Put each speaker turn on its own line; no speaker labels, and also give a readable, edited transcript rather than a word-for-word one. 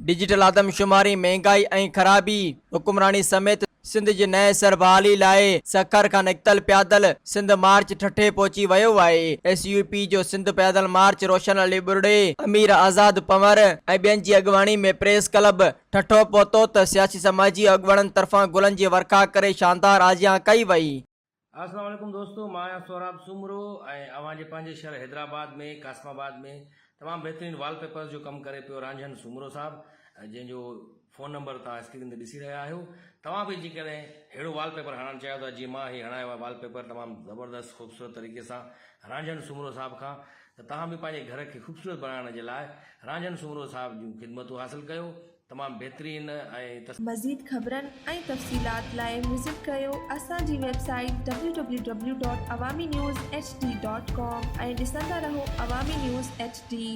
Digital آدمشماري، مهنگائي ۽ خرابي حڪمراني سميت سنڌ جي نئين سر بحالي لاء سکر کان نڪتل پيادل سنڌ مارچ ٺٽي پهچي ويو آهي. ايس يو پي جو سنڌ پيادل مارچ روشن علي ٻرڙي، امير آزاد پنور ۽ ٻين جي اڳواڻي ۾ پريس ڪلب ٺٽو پهتو ته سياسي سماجي اڳواڻن طرفان گلن جي ورکا ڪري شاندار آجيان ڪئي وئي.
السلام عليڪم دوستو مان آهيان سهراب سومرو ۽ اوهان جي پنهنجي شهر حيدرآباد ۾ قاسم آباد ۾ تمام بهترين وال پيپرز جو ڪم ڪري پيو رانجهن سومرو صاحب جنهن جو فون نمبر توهان اسڪرين تي ڏسي رهيا آهيو توهان به جيڪڏهن ههڙو وال پيپر هڻائڻ چاهيو ٿا جيئن مان هي هڻايو آهي وال پيپر تمام زبردست خوبصورت طريقي سان رانجهن سومرو صاحب کان ته توهان به پنهنجي گهر کي خوبصورت بڻائڻ جي لاء رانجهن سومرو صاحب جون خدمتون حاصل ڪيو تمام بهترين ۽.
مزيد خبرن ۽ تفصيلات لاء وزٽ ڪريو اسان جي website W W W dot Awami news H D dot com ۽ ڏسندا رهو عوامي نيوز ايڇ ڊي.